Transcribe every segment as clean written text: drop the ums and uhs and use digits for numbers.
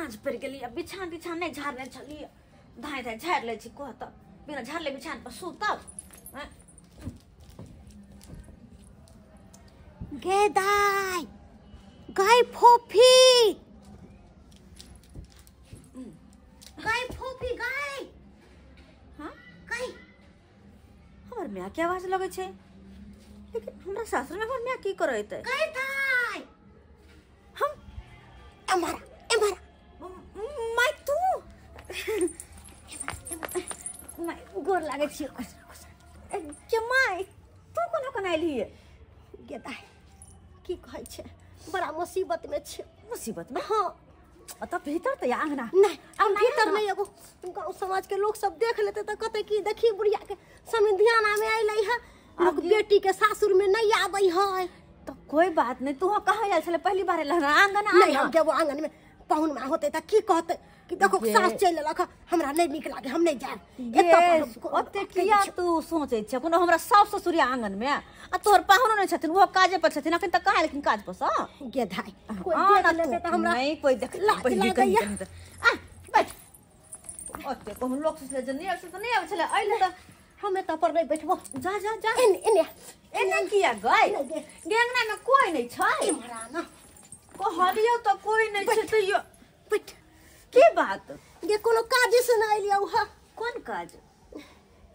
साँझ पड़ि गेली आ बिछान तिछान नहि झाड़ने छलियै, धाँइ धाँइ झाड़ि लै छी। कह तऽ बिना झाड़ले बिछान पर सुतब? गे दाइ, गाय फोफी, गाय फोफी, गाय। हाँ गाय। हमर माय के आवाज लगै छै, लेकिन हमरा सासुर में हमर माय की करैत? गाय दाइ। हम एम्हर एम्हर। My तू my, गोर लागै छियौ। के my, तू कोना कोना एलियै? गे दाइ, की कहै छै, बड़ा मुसीबत में छै। मुसीबत में? हाँ। तऽ भीतर तऽ आंगना। नहीं, हम भीतर नहीं। एगो गाँव समाज के लोग सब देख लेते तऽ कहते कि देखी बुढ़िया के समधियाना में अइलै है, लोग बेटी के सासुर में नहीं आबै है। तो कोई बात नहीं, तू कहाँ आयल छले? पहली बार एल आंगन? नहीं, हम जेबो आंगन में, पाहुन माँ होते तऽ की कहते कि देखो सास चलि लेलक, हमरा नहीं नीक लागे, हम नहीं जायब। ओते किया तू सोचै छै? कोनो हमरा सास ससुर आंगन में आ तोहर पाहुनो नहि छथिन, ओहो काजे पर छथिन। अखन तऽ कहाँ एलखिन काज पर सँ? गे धाइ, कोई देख लेते तऽ हमरा नहीं, कोई देख लाज लागैया। आ बैठ। ओते कोनो लोक सोचले जे नहि आबै तऽ नहि आबै छलै, अइले तऽ। हम एतऽ पर नहि बैठबो। जा जा जा। एने एने। एने किया गई? गे अंगना में कोई नहीं छै। एम्हर आ ना। कहलियौ तऽ कोई नहीं छै तैयो। बैठ। की बात? गे कोनो काज से नहि एलियौ हा। कोन काज?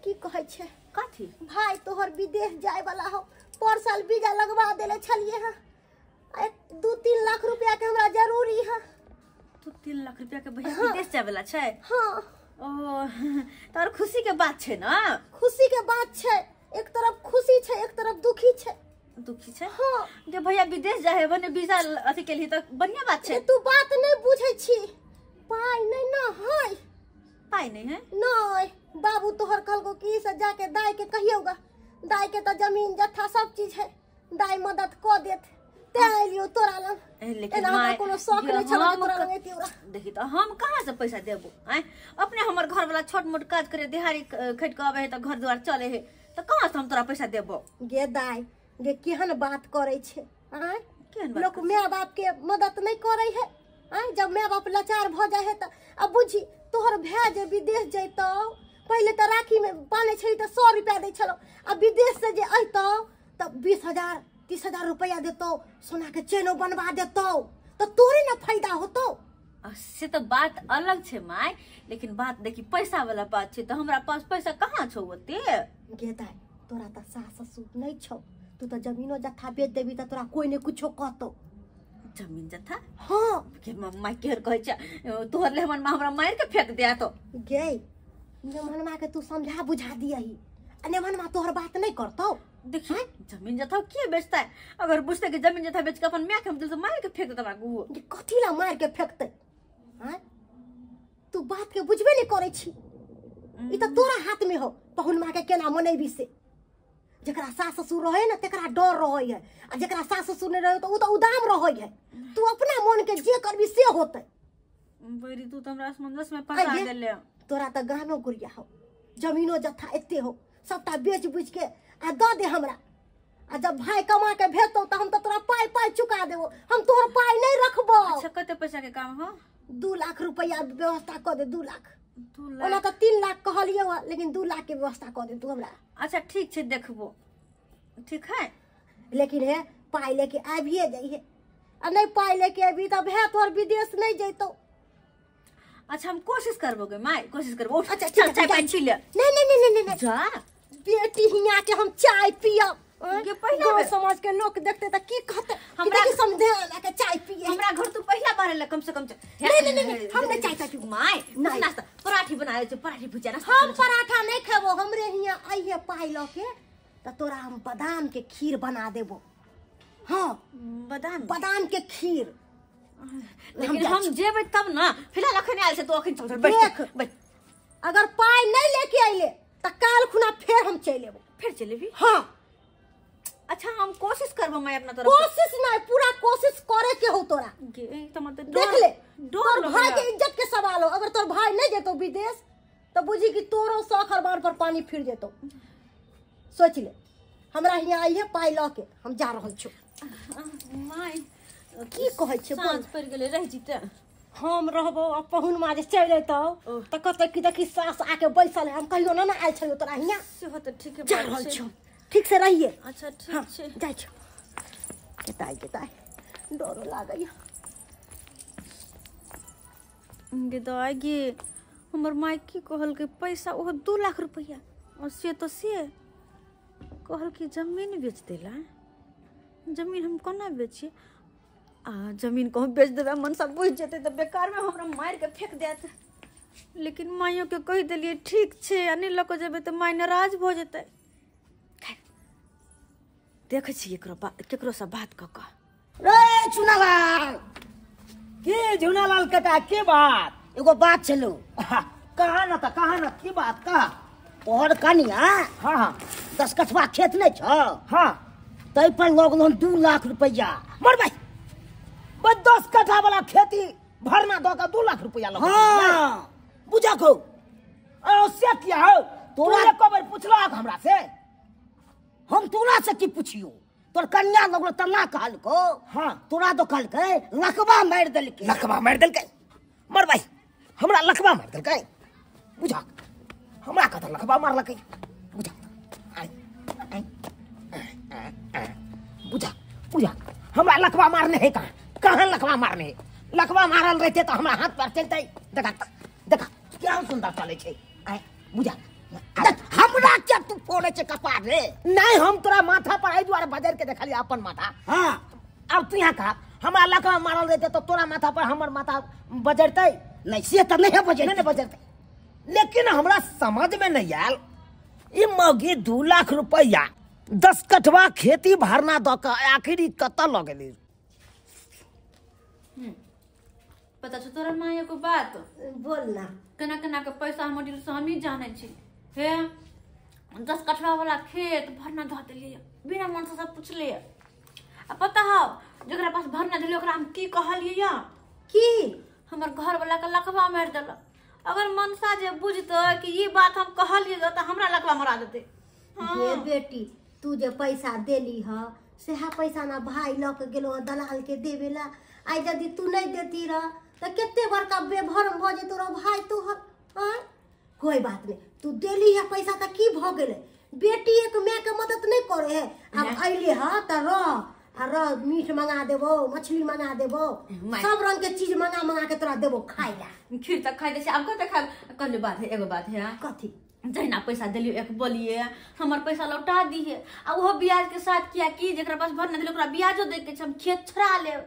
की कहै छै? कथी? भाई तोहर विदेश जाय वाला हो, पर साल वीजा लगवा देले छलिए हा, 2-3 लाख रुपया के हमरा जरूरी है। 2-3 लाख रुपया के भैया विदेश जाय वाला छै? हाँ। ओ तोहर खुशी के बात छै ना? खुशी के बात छै, एक तरफ खुशी छै, एक तरफ दुखी छै। दुखी छै? हाँ। जे भैया विदेश जाय है भने वीजा अथी के लिए तऽ बढ़िया बात छै। तू बात नहीं बुझै छी, पाई नहीं ना है। पाई नहीं है? नहीं, बाबू तोहर कहलको कि से जाके दाई के कहियोगा, दाई के तऽ जमीन जत्था सब चीज है, दाई मदद कऽ देत, तें एलियो तोरा लग। लेकिन हमरा कोनो शौक नहीं छल तोरा लग एतियो। देखी तऽ हम कहाँ से पैसा देबो? आँय, अपने हमर घर वाला छोट मोट काज करे, दिहाड़ी खटि कऽ आबै है तऽ घर द्वार चले है, तऽ कहाँ से हम तोरा पैसा देबो? गे दाई, गे केहन बात करै छै? आँय, लोक my बाप के मदद नहीं करै है। आँय, जब my बाप लाचार भऽ जाइ है तऽ अब बुझी तोहर भाय जे विदेश जैतौ, पहिले तऽ राखी में बान्है छली तऽ 100 रुपया दै छलौ, आ विदेश से जे अयतौ तऽ 20,000 30,000 रुपया देतौ, सोना के चेनो बनवा देतौ, तऽ तोरे ने फायदा होतौ। से तऽ बात अलग छै my, लेकिन बात देखी पैसा वाला बात छै, तऽ हमरा पास पैसा कहाँ छौ ओते? गे दाइ, तोरा तऽ सास ससुर नहीं छौ, तू तऽ जमीनो जत्था बेच देबी तऽ तोरा कोई नहीं कुछो कहतौ। जमीन जत्था? हाँ। के माय केहन कहै छै, तोहर लेहमन माँ हमरा मारि के फेंक दिया तो। गे नेमहनमा के तू समझा बुझा दियही, आ नेमहनमा तोहर बात नहीं करतौ। देखी जमीन जत्था के बेचतै? अगर बुझतै कि जमीन जत्था बेच के अपन माय के हम दिल से मारि के फेंक देतै हमरा गुहो। कथी ला मारि के फेंकतै? आँय, तू बात के बुझबे नहीं करै छी, ई तऽ तोरा हाथ में हो पहुन माँ के केना मनैबी से। जकरा सास ससुर रहे ना तेकरा डर रहे है, आ जकरा सास ससुर नहीं रहे तो उ तऽ उदाम रहे है। तू अपना मन के जे करबी से होतै। बड़ी तू तऽ हमरा असमंजस में फंसा देले। तोरा तऽ गहनो गुड़िया हो, जमीनो जत्था एते हो, सबटा बेच बुझ के आ दऽ दे हमरा, आ जब भाई कमा के भेजतौ तऽ हम तऽ तोरा पाई पाई चुका देबो, हम तोहर पाई नहीं रखबो। अच्छा कते पैसा के काम हो? 2 लाख रुपया व्यवस्था कऽ दे। 2 लाख? ओना तऽ 3 लाख कहलियौ, लेकिन 2 लाख के व्यवस्था कऽ दे तू हमरा। अच्छा ठीक छै, देखबो। ठीक है, लेकिन हे पाई लेके आबिए जाइहे, आ नहीं पाई लेके अबी तऽ भाय तोहर विदेश नहीं जैतौ। अच्छा हम कोशिश करबो गे my, कोशिश करबो। अच्छा चल चाय पानी पी ले। नहीं नहीं नहीं नहीं नहीं, जा बेटी हिया के हम चाय पियब। के पहिला गाँव समाज के लोग देखते तऽ की कहते? हमरा कि समझे के चाय पिए। हमरा घर तू पहिला बार एले, कम से कम। नहीं नहीं नहीं, हम नहीं चाय पीबो my. नाश्ता पराठी बनाए छै, पराठी भुजिया नाश्ता। हम पराठा नहीं खेबो, हमरे हिया आइहे पाई लऽ के तऽ तोरा हम बादाम के खीर बना देबो। हाँ, बादाम, बादाम के खीर। लेकिन हम जेबै तब ना, फिलहाल अखन आयल छै तो अखन चल बैठ बैठ। अगर पाई नहीं लेके अइले तऽ काल खुना फेर हम चलि एबो। फेर चलि एबी? हाँ। अच्छा हम कोशिश करबो मैं अपना तरफ। कोशिश नहीं, पूरा कोशिश करे के हो तोरा। देख ले, तोर भाई के इज्जत के सवाल हो, अगर तोर भाई नहीं जेतो विदेश तो बुझी कि तोरो शौक अरमान पर पानी फिर जेतो। सोच ले, हमरा हियाँ आइहे पाई लऽ के, हम जा रहल छी। My की कहै छै? साँझ पड़ि गेलै, रहि जेतै। हम रहबो आ पहुनमा जे चलि अयतौ तऽ कहतै कि देखी सास आके बैसल है। हम कहियो ना ना आयल छलियौ तोरा हियाँ। सेहो तऽ ठीके जा रहल छियौ, ठीक से रहिए। अच्छा ठीक छै, जाइ छियौ। गेताइ गेताइ डरो लागैया। गे दाइ गे, हमर माय की कहलकै पैसा ओहो 2 लाख रुपैआ, और से तऽ से कहलकै जमीन बेच देला। जमीन हम कोना बेचिए? आ जमीन कहूँ बेच देबै मनसा बुझि जेतै तऽ बेकारमे हमरा मारिके फेंक देत। लेकिन माइयोके कहि देलियै ठीक छै, आ नहि लऽ कऽ जेबै तऽ माय नाराज भऽ जेतै। देखै छियै केकरोसँ बात कऽ कऽ। रे चुनालाल, के झुनालाल कका के बात? एगो बात छलो। कहा न त कहा न, की बात कहा? तोहर कनिया हाँ हाँ 10 कठवा खेत नहीं छौ? हाँ। तै पर लगल 2 लाख रुपया। मर भाई, बस 10 कट्ठा वाला खेती भरना दऽ के 2 लाख रुपया लगल। हाँ बुझा को से किया हो? तोरा एको बेर पुछलक हमरा से? हम तोरा से की पुछियो? तोर कन्या लगलो तना कहलको। हाँ तोरा तो कहलकै लकवा मारि देलकै। लकवा मारि देलकै? मर भाई, हमरा लकवा मारि देलकै? बुझा हमरा कतऽ लकवा मारलकै? बुझा बुझा बुझा हमरा लकवा मारने है कहाँ? कहाँ लकवा मारने है? लकवा मारल रहते तऽ हमरा हाथ पैर चलतै। देखा देखा क्या सुंदर चलै छै। बुझा हमरा क्या तू फोड़े छै कपार रे? नहीं, हम तोरा माथा पर एहि दुआरे बजर के देखलियै अपन माथा। हाँ अब तू यहाँ कहा हमरा लकवा मारल रहते तो तोरा माथा पर हमर माथा बजरतै? नहीं से तऽ नहीं बजरतै। नहीं बजरतै। लेकिन हमरा समझ में नहीं आयल ई मौगी 2 लाख रुपया 10 कठवा खेती भरना दऽ के आखिर ई कतऽ लऽ गेली? पता छौ तोरा माँ एगो बात? बोल ना। केना केना के पैसा हमर दिल से हमही जानै छी। हे 10 कठवा वाला खेत भरना धऽ देलियै बिना मनसा से पुछलियै। आ पता हौ जकरा पास भरना देलियै ओकरा हम की कहलियै? की? हमर घर वाला के लकवा मारि देलक। अगर मनसा जे बुझतै कि ई बात हम कहलियै तऽ हमरा लकवा मरा देतै। गे बेटी, तू जे पैसा देली ह सेहा पैसा ना भाई लऽ के गेलो दलाल के देवे ला। आइ यदि तू नहीं देती रह तऽ कते बड़का बेभरम भऽ जेतो रह भाई तोहर। आँय कोई बात नहीं, तू देली है पैसा तऽ की भऽ गेलै? बेटी एक माय के मदद नहीं करे है। अब अइले ह तऽ रह आ रह, मीट मंगा देबो, मछली मंगा देबो, सब रंग के चीज मंगा मंगा के तोरा देबो खाइ ला। खीर तऽ खाइ दै छै, आब कते खायब? कहलियै बात है, एगो बात है। कथी? जहिना पैसा देलियै एक बोलिए हमर पैसा लौटा दिहे, आ ओहो ब्याज के साथ। किया कि जकरा पास भरना देलियै ओकरा ब्याजो दै के छै, हम खेत छोड़ा लेब।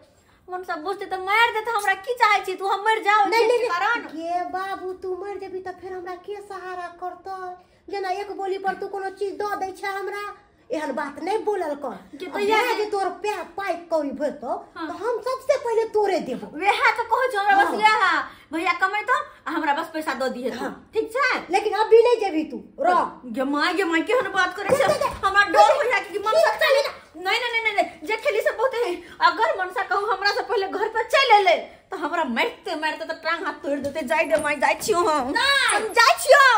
मनसा बुझतै तऽ मारि देतै हमरा। की चाहै छी तू हम मरि जाउ? नहीं नहीं कारण के बाबू, तू मरि जेबी तऽ फेर हमरा के सहारा करतै? जेना एक बोली पर तू कोनो चीज दऽ दै छै हमरा, एहन बात नहीं बोलल कर। जे तोर पाइ कौड़ी भेटतौ तऽ हम सबसे पहिले तोरे देबो। वएह तऽ कहै छौ हमरा बस वएह भैया कमेतौ आ हमरा बस पैसा दऽ दिहे तू, ठीक छै? लेकिन अभी नहीं जेबी तू, रह। गे माय गे माय, केहन बात करै छै? हमरा डर होइया कि मनसा चलि ना। नहीं नहीं नहीं नहीं, जे खेली से बहुत है। अगर मनसा कहूँ हमरा से पहिले घर पर चलि एलै तऽ हमरा मारिते मारिते तऽ टांग हाथ तोड़ि देतै। जाइ दे माय, जाइ छियौ हम, हम जाइ छियौ।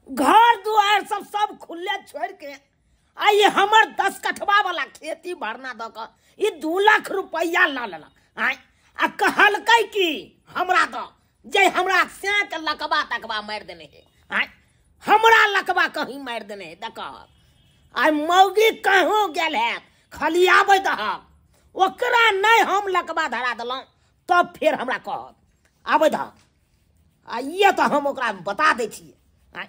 घर दुआर सब सब खुले छोड़ के आ ये हमर 10 कठवा वाला खेती भरना दऽ के ई 2 लाख रुपया लऽ लेलक। आँय आ कहलकै कि हमरा दऽ, जे हमरा सैं के लकवा तकवा मारि देने है। आँय हमरा लकवा कहीं मारि देने है? देख आइ मौगी कहूँ गेल है, खाली आबै दहक ओकरा नहीं हम लकवा धरा देलहुँ तब फेर हमरा कहत आबै दहक। आ ये तऽ हम ओकरा बता दै छियै। आँय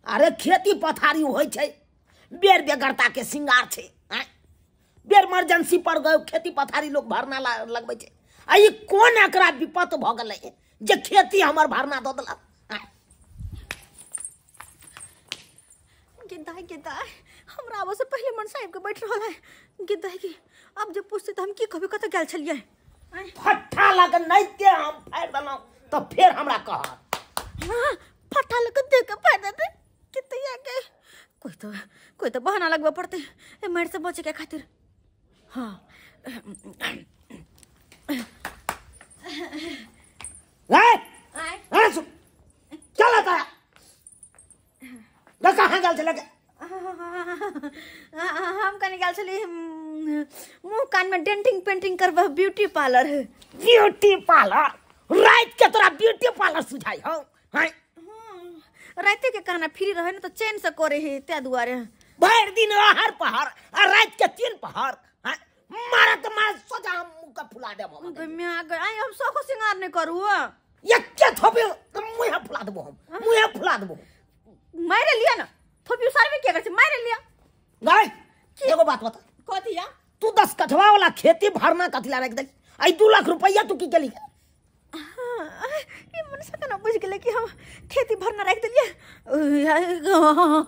अरे खेती पथारी होइ छै, बेर बेगरता के श्रृंगार छै। बेर इमरजेंसी पर गयो खेती पथारी लोग भरना लगबै छै। आ ई कोन एकरा विपत भऽ गेलै जे खेती हमर भरना दऽ देलक? गेदाइ गेदाइ, हमरा आबऽ से पहिले मनसा आबि के बैठ रहल है। गेदाइ गे, आब जे पुछतै तऽ हम की कहबै? कतऽ गेल छलियै? फट्ठा लग नहि ते हम फाड़ि देलहुँ तऽ फेर हमरा कहत। हाँ फट्ठा लग दे के फाड़ि देतै। कते के कोई तो बहाना लगबऽ पड़तै ए मारि से बचे के खातिर। हाँ चल तारा कहाँ गेल छलै? हम कनी गेल छली मुँह कान में डेंटिंग पेंटिंग करबै, ब्यूटी पार्लर। Beauty parlour? रात के तोरा ब्यूटी पार्लर सुझाई हो हैं राते के कहना फ्री रहे न तो चैन से करे हे ते दुआरे भर दिन हर पहाड़ आ रात के तीन पहाड़ हैं मारत मार सोजा हम मुंह का फुला देबो हम मैं गए आई हम सोखो सिंगार नहीं करू एके थोपे तो मुंह फुला देबो हम मुंह फुला देबो मारे लिया ना थोपी सारबे के कर मारे लिया गाय एगो बात बता कथी या तू 10 कठवा वाला खेती भरना कथिला रख देली आई 2 लाख रुपया तू की केली ये मनसा केना बुझ गेलै कि हम खेती भरना राखि देलियै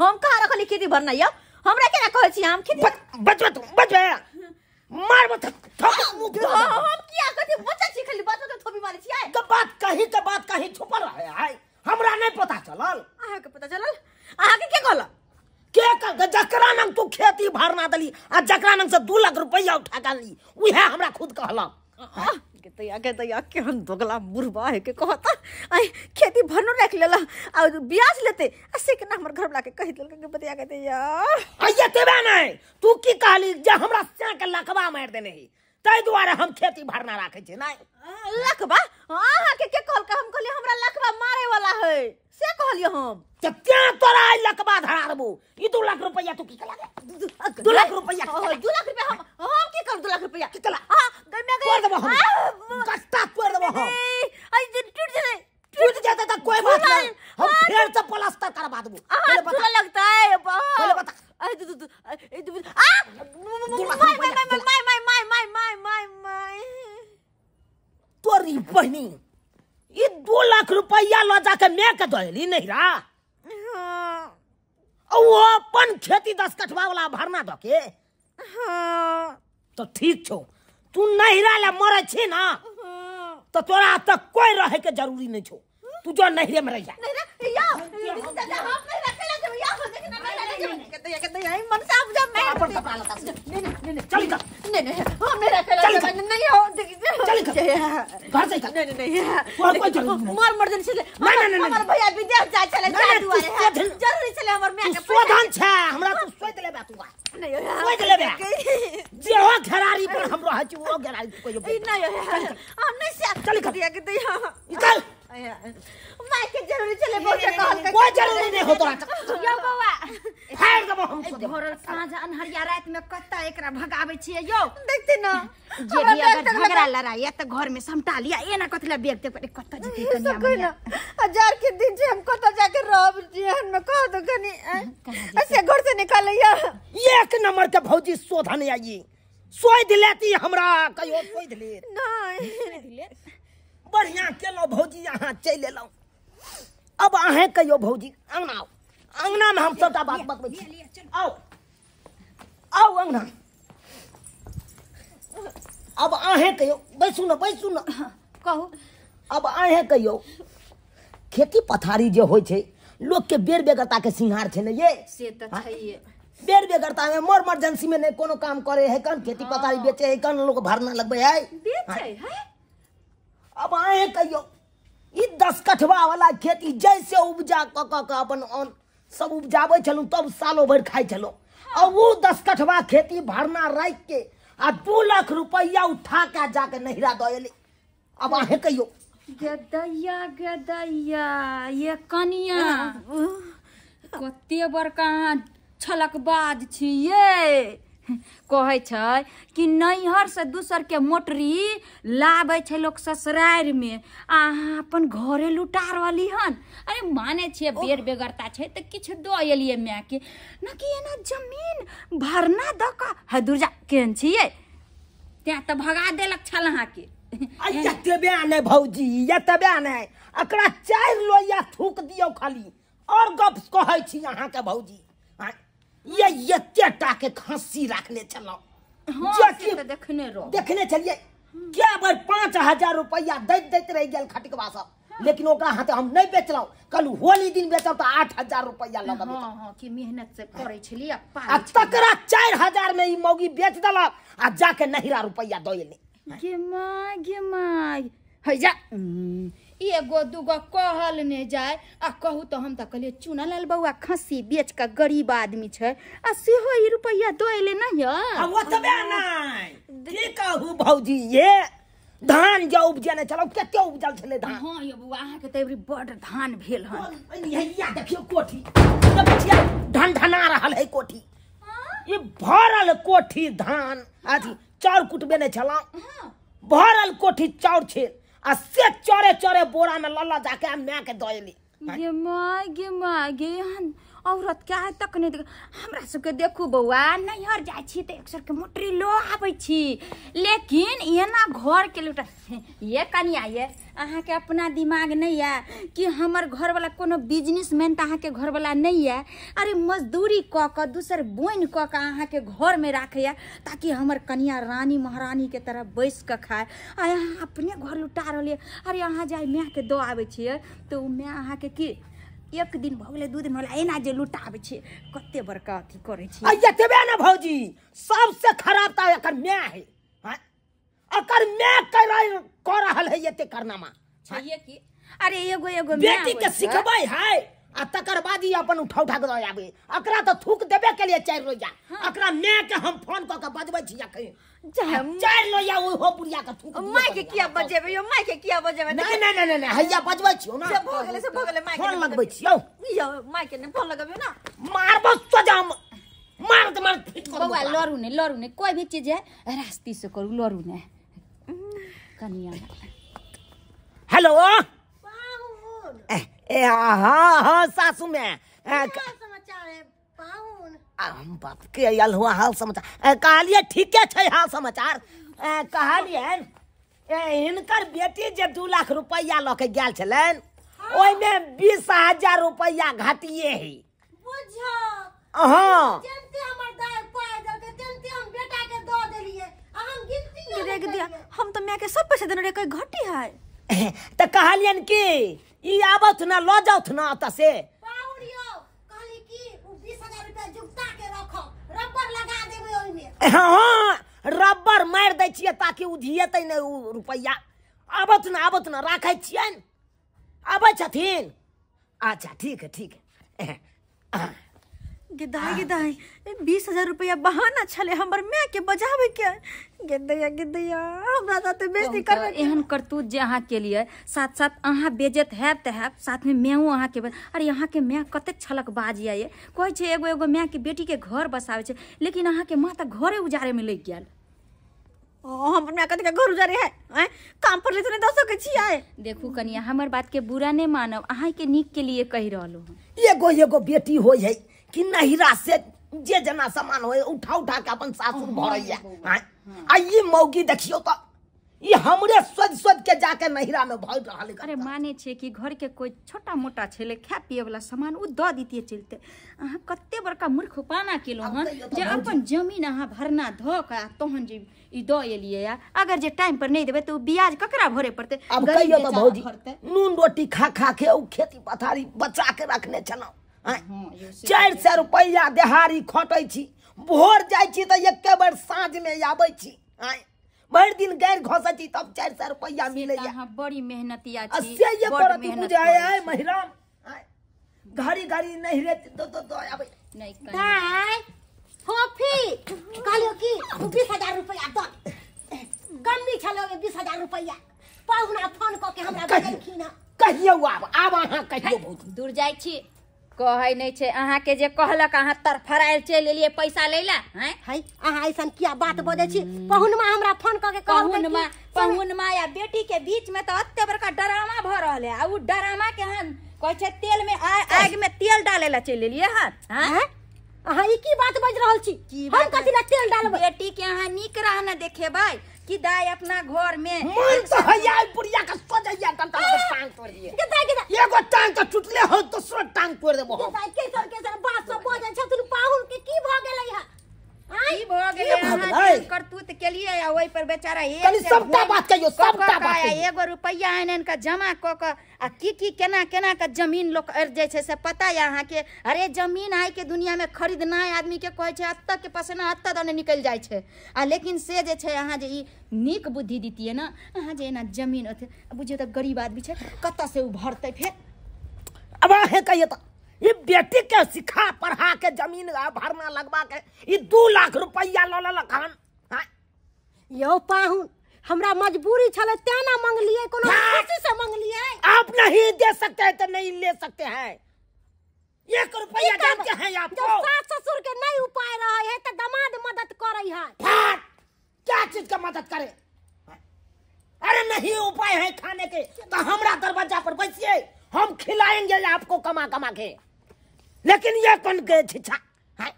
हम कहाँ रखली खेती भरना यौ हमरा केना कहै छी हम खेती बचबे तू बचबे मारबो थप मुंह फुला देबो। हम किया कथी बच्चा छी खाली बात के थोपी मारै छियै के बात कहीं छुपल रहे है हमरा नहीं पता चलल अहाँके पता चलल अहाँके के कहलक के कहलक जकरा नाम तू खेती भरना देली आ जकरा नाम से 2 लाख रुपया उठा के ली उहे हमरा खुद कहलक के दैया केहन दोगला बुढ़बा है के कहता आई खेती भरनो राखि लेला आ ब्याज लेते आ से केना हमर घरवला के कहि देलकै के बतिया के दैया आइया तेबे नहीं तू की कहली जे हमरा से के लखबा मारि देने ही ताहि दुआरे हम खेती भरना राखै छी नहीं लखबा अहाँ के कहलकै हम कहलियै हमरा लखबा मारे वाला है से कहलियै हम त तें तोरा आई लखबा धरा देबो ई 2 लाख रुपया तू की केला 2 लाख रुपया 2 लाख रुपया हम की करब 2 लाख रुपया की केला हां गई में गई तोड़ देबो हम गट्टा तोड़ देबो हम आई टूट जेतै टूट जेतै त कोई बात नहीं हम फेर से प्लास्टर करवा देबो पहले बता लगता है पहले बता आ my my my my my my my my my तोरी बहनी ई 2 लाख रुपया ल जाके मैं के दहेली नहीं रा ओ अपन खेती 10 कठवा वाला भरना दके तो ठीक छौ तू नहिरा ले मरे छी ना तो तोरा तक कोई रहे के जरूरी नहीं छौ तू जो नहिरे में रह जा नहिरा या दादा हम नहिरा केला जेबै या देख ना नहिरा जेबै के दैया मन से आप जब मैं अपन कपड़ा लता से नहीं नहीं नहीं चल जा नहीं नहीं हम नहिरा केला जेबै नहीं हो देख चल घर से चल नहीं नहीं नहीं कोई जरूरी नहीं मर मर जन छले नहीं हमर भैया विदेश जाय छले जा दुआरे जरूरी छले हमर my के शोधन छै हमरा तू सोच लेबे तू नहीं सोच लेबे जे हो घेरारी पर हम रहै छी ओ घेरारी तू कहियो नहीं हम नहीं से चल दिया के दैया निकल my के जरूरी छले बहुत कहल कोई जरूरी नहीं हो तोरा यौ बौआ फाड़ देबो हम भोरल साँझ अन्हरिया राति में कत्ता एकरा भगाबै छियै यौ देखते ना जे भी अगर झगड़ा लड़ाई या त घर में समटा लिया एना कथि ला बेग ते कत्ता जेतै कनिया मनिया हजार के दिन जे हम कत्ता जाके रहब जेहन में कह दो कनी ऐसे घर से निकालैया एक नंबर के भौजी शोधन आई सोई दिलेती हमरा कहियो सोई दिले नहीं बढ़िया केलौ भौजी अहाँ चलि एलहुँ अब अहें कहियो भौजी अंगना आउ अंगना में हम सबटा बात बतबै छी आउ आउ अंगना अब अहें कहियो बैसू न बैसू न कहू अब अहें कहियो खेती पथारी जे होइ छै लोक के बेर बेगरता के सिंहार छै ने ये से त छैये बेर बेगरता में मोर इमरजेंसी में नहीं कोनो काम करे है कन खेती पथारी बेचे है कन लोग भरना लगबै है बेचै है अब आए कहियो ई 10 कठवा वाला खेती जैसे उपजा क क के अपन अन्न सब उपजाबै छलहुँ तब सालो भरि खाइ छलहुँ आ वो 10 कठवा खेती भरना राखि के आ 2 लाख रुपया उठा के जाके नहिरा दऽ एली अब अहें कहियो गदैया गदैया ये कनिया कते बड़का अहाँ छलकबाज छी ये कहै छै कि नैहर से दूसर के मोटरी लाबै छै लोक ससुरारि में आ अहाँ अपन घरे लुटा रहली हन। अरे माने छियै बेर बेगरता छै तऽ किछु दऽ एलियै मायके न कि एना जमीन भरना दऽ कऽ है दुर्जा केहन छियै तें तऽ भगा देलक छल अहाँके। एतबे नहि भौजी एतबे नहि एकरा 4 लोहिया थूक दियौ खाली और गप कहै छी अहाँके भौजी। ये एते टा के खांसी राखने छलहुँ देखने रहो देखने छलियै क्या बेर 5000 रुपया दैत दैत रहि गेल खटिकवा सब, लेकिन ओकरा हाथे हम नहि बेचलहुँ। कहलहुँ होली दिन बेचब तऽ 8000 रुपया लऽ कऽ। हाँ कि मेहनत से करै छलियै आ तकरा 4000 में ई मौगी बेच देलक आ जाके नहिरा रुपया दऽ एलै। गे माय गे माय है जा एगो दूगो कहल ने जाय आ कहू तऽ हम तऽ कहलियै चुनलाल बौआ खस्सी बेच कऽ गरीब आदमी छै आ सेहो ई रुपैआ दऽ एलै नहि। आ ओतबे नहि की कहू भौजी, ये धान जे उपजेने छलौ कते उपजल छलै धान। हां यो बौआ अहाँ के त एबरी बड धान भेल हन। हैया देखियो कोठी देखै छियै ढनढना रहल है कोठी। ई भरल कोठी धान अथी चाउर कुटबे नै छलौ, भरल कोठी चाउर छे आ से चोरे चोरे बोरा में लल्ला जाके माय के दऽ एली। गे my गे my गे एहन औरत के आइ तक नहीं देख। हमरा सबके देखू बौआ नैहर जाइ छी तऽ एक सर के मोटरी लो आबै छी, लेकिन एना घर के लुटा ये कनिया ये अहाँके अपना दिमाग नहीं है कि हमर घरवाला कोनो बिजनेसमैन तऽ अहाँके घरवाला नहीं है। अरे मजदूरी कऽ कऽ दोसर बोनि कऽ कऽ अहाँके घरमे राखैया ताकि हमर कनिया रानी महारानी के तरह बैस कऽ खाए, आ अहाँ अपने घर लुटा रहलियै। अरे अहाँ जाय मायके दऽ आबै छियै तऽ ओ माय अहाँके की एक दिन भऽ गेलै 2 दिन भऽ गेलै एना जे लुटाबै छियै कते बड़का अथी करै छियै। आ एतबे ने भौजी सबसे खराब तऽ एकर माय है, एकर माय कऽ रहल है एते करनामा छैहे की। अरे एगो एगो बेटी के सिखबै है आ तकर बाद ई अपन उठा उठा के दऽ आबै। एकरा तऽ थूक देबे के लिए 4 लोहिया, एकरा माय के हम फोन कऽ के बजबै छी अखन 4 लोहिया ओहो बुढ़िया के थूक। माय के किया बजेबै यो, माय के किया बजेबै? नहीं नहीं नहीं नहीं हैया बजबै छियौ ना, से भऽ गेलै से भऽ गेलै। माय के फोन लगबै छियौ यो, माय के ने फोन लगबियौ ना, मारबो सजाम मार मार फिट कर। बौआ लड़ू नहीं लड़ू नहीं, कोई भी चीज है रास्ती से करू, लड़ू नहीं कनिया। हेलो ए हाँ हाँ सासू में समाचार है पाहुन। हम बाप के आयल हुआ हाल समाचार कहलिए ठीके छै हाल समाचार। कहलिए हिनकर बेटी जे 2 लाख रुपैआ लऽ के गेल छलनि ओहिमे 20,000 रुपैआ घटिए है। बुझो हाँ जेनते हमर दाय पाय देलकै तेनते हम बेटा के दऽ देलियै आ हम गिनती रे दिया। हम तऽ माय के सब पैसा देने रे, कोई घटी है? तऽ कहलियन कि ई आबथ ना लऽ जाउथ ना ओतऽ से। पाहुन यौ कहली कि उ 20,000 रुपया जुगता के रखो, रबर लगा देबै ओहिमे। हाँ रबर मारि दै छियै ताकि उ धियेतै नहि उ रुपैआ। आबथ ना आबथ ना राखै छियनि, आबै छथिन। अच्छा ठीक है ठीक है। गे दाई 20,000 रुपया बहाना छले हमर माय के बजावे के। गे दैया हमरा साथे बेइज्जती करबे। एहन करतूत जे अहाँ के लिए साथ साथ अहाँ बेइज्जत हैब तऽ हैब, साथ में मायो अहाँ के। अरे अहाँ के माय कतेक छलक बाज ये, कहै छै एगो एगो माय के बेटी के घर बसाबै छै, लेकिन अहाँ के माँ तऽ घरे उजारे में लागि गेल। हमर माय कतेक घर उजारे है आँय, काम पर ले तऽ नहि दऽ सकै छियै। देखू कनिया हमर बात के बुरा नहि मानब, अहाँ के नीक के लिए कहि रहलहुँ हँ। एगो एगो बेटी होइ है कि नहिरा से जे जना सामान होय उठा उठा के अपन सासुर भरैया। आ ई मौगी देखियौ तऽ ई हमरे सोच सोच के जाके नहिरा में भर रहल। अरे माने छै कि घर के कोई छोटा मोटा छलै खाय पिए वाला सामान उ दऽ दितियै चलते। अहाँ कते बड़का मूर्खपाना केलहुँ हन जे अपन जमीन अहाँ भरना धऽ कऽ आ तहन जे ई दऽ एलियै। आ अगर जे टाइम पर नहि देबै तऽ उ ब्याज ककरा भरे पड़तै? अब कहियौ तऽ भौजी नून रोटी खा खा के उ खेती पथारी बचा के रखने छलहुँ। 400 रुपैआ देहारी खटै छी, भोर जाइ छी तऽ एके बेर साँझ में आबै छी, भरि दिन गैर घसै छी तब 400 रुपैआ मिलैया। अहाँ बड़ी मेहनतिया छी, से ये करत बुझाय है महिराम घड़ी घड़ी नहीं रे तो तो आबै नहीं। दाय फोफी कहलियो कि 20,000 रुपैआ दऽ कमी छलो 20,000 रुपैआ पाहुना फोन कऽ के हमरा बजेलखिन। कहियौ आब आब अहाँ कहियौ भौजी। दूर जाइ छी कहै नहि छै अहाँके जे कहलक अहाँ तरफरायल चलि एलियै पैसा लै ला। हैं है अहाँ ऐसन किया बात बजै छी? पहुनमा हमरा फोन कऽ के पहुनमा पहुनमा या बेटी के बीच में तऽ एते बड़का डरामा भऽ रहल है, आ उ डरामा के अहाँ कहै छै तेल में आग में तेल डाले ला चलि एलियै हन। हैं अहाँ ई की बात बाजि रहल छी? हम कथी ला तेल डालबै? बेटी के अहाँ नीक राह न देखेबै कि दाय अपना घर में मन तो हैया बुढ़िया के सोजैया टंटा के टांग तोड़ दिए। दाय के एगो टांग तो टूटले हो दोसरो टांग तोड़ देबो। दाय कैसन कैसन बात सब बजै छथिन, पाहुन के की भऽ गेलै है? की भऽ गेलै? अहाँ करतूत केलियै आ ओहि पर बेचारा एक कनि सबटा बात कहियौ, सबटा बात कहियौ। एगो रुपैआ आनि आनि कऽ जमा कऽ कऽ आ की की केना केना कऽ जमीन लोक अड़ि जाइ छै से पता यऽ अहाँके? अरे जमीन आइ के दुनिया में खरीदनाइ आदमी के कहै छै एतऽ के पसीना एतऽ दने निकलि जाइ छै, आ लेकिन से जे छै अहाँ जे ई नीक बुद्धि दितियै ने, अहाँ जे एना जमीन अथी बुझियौ तऽ गरीब आदमी छै कतऽ से ओ भरतै फेर। अब अहें कहियौ तऽ ये बेटी के सिखा पढ़ा के जमीन भरना लगवा के ये 2 लाख रुपया लऽ लेलक हन। यौ पाहुन हमरा मजबूरी छले तें ना मंगलिए, कोनो खुशी से मंगलिए। आप नहीं दे सकते हैं तो नहीं ले सकते हैं। एक रुपया जानते हैं आपको। जब सास ससुर के नहीं उपाय रहे है तो दामाद मदद करे है। फाट क्या चीज का मदद करे? अरे नहीं उपाय है खाने के तो हमरा दरवाजा पर बैठिए, हम खिलाएंगे आपको कमा कमा के। लेकिन ये कौन के छिछा है?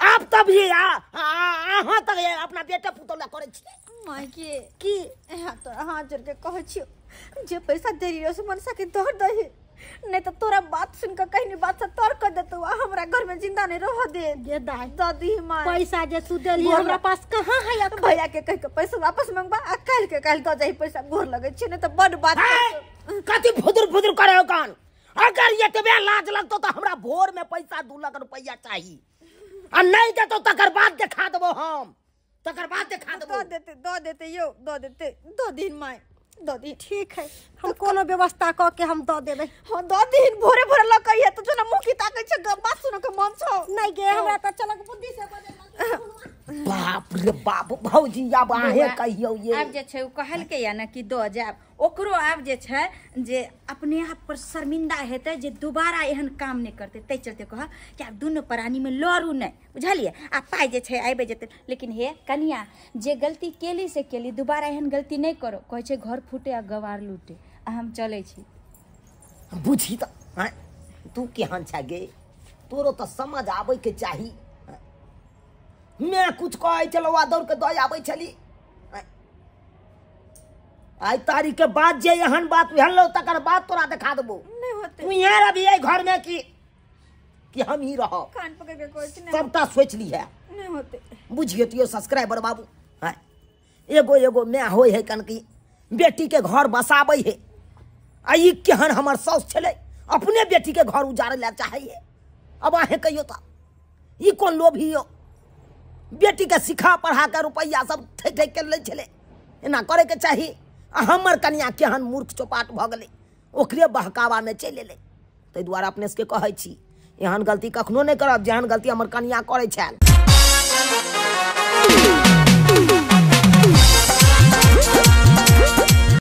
आप तब ये अहाँ तक ये अपना बेटा पुतौला करे छियै। माय के की यहाँ तोरा हाथ जोड़ के कहै छियौ जे पैसा देरी रहो से मनसा के दर दही, नहीं तो तोरा बात सुन के कहीं बात से तोर कर देतौ आ हमरा घर में जिंदा नहीं रह दे। गे दाई दादी माय पैसा जे तू देली हमरा पास कहाँ है अखन? भैया के कह के पैसा वापस मंगबा आ काल्हि के काल्हि दऽ जाही पैसा। गोर लगै छियै नहीं तो बड बात कथी फुदुर फुदुर करे हो कान? अगर ये तबे लाज लगतो तो हमरा भोर में पैसा 2 लाख रुपया चाहिए आ नहीं देतो तकर बाद देखा देबो हम, तकर बाद देखा देबो। दऽ देते यौ दऽ देते, दऽ दिन my दऽ दिन। ठीक है हम कोनो व्यवस्था क के हम दऽ देबै। हाँ दऽ दिन, भोरे भोरे लऽ के अइहे तो जो ना मुँह की ताकै छै बात सुन के मन छौ। नहीं गे हमरा तऽ चलक बुद्धि से बजै। बाप रे बाप भौजी आब अहें कहियौ ये। आब जे छै ओ कहलकै या ना कि दऽ जायब, ओकरो आब जे छै जे अपने आप पर शर्मिंदा हेतै जे दोबारा एहन काम नहि करतै। ताहि चलते कहब कि आब दुनू प्राणीमे लड़ू नहि, बुझलियै? आ पाइ जे छै आबि जेतै। लेकिन हे कनिया जे गलती केली से केली, दोबारा एहन गलती नहि करो। कहै छै घर फूटे आ गवार लूटे। आ हम चलै छी। बुझी तऽ तू केहन छै गे, तोरो तऽ समझ आबै के चाही। मैं कुछ कहै छलहुँ आ दौड़ के दऽ आबै छली। आइ तारीख के बाद जे एहन बात भेल तकर बाद तोरा देखा देबो। नहीं होते तू यहाँ रहबी एहि घर में कि हम ही रहब। कान पकड़ के कहै छी सबटा सोचि ली है। नहीं होते। बुझिए तो सब्सक्राइबर बाबू एगो एगो my होइ है कनकी बेटी के घर बसाबै है आ ई केहन हमर साउस छलै अपने बेटी के घर उजाड़े ला चाहै है। अब अहें कहियो तऽ ई कोन लोभी हो? बेटी के सिखा पढ़ा के रुपैआ सब ठकि ठकि के लै छलै, एना करे के चाही। आ हमर कनिया केहन मूर्ख चौपाट भऽ गेलै, ओकरे बहकावा में चलि एलै। ताहि दुआरे अपने सबके कहै छी एहन गलती कखनो नहि करब जेहन गलती हमर कनिया करै छल।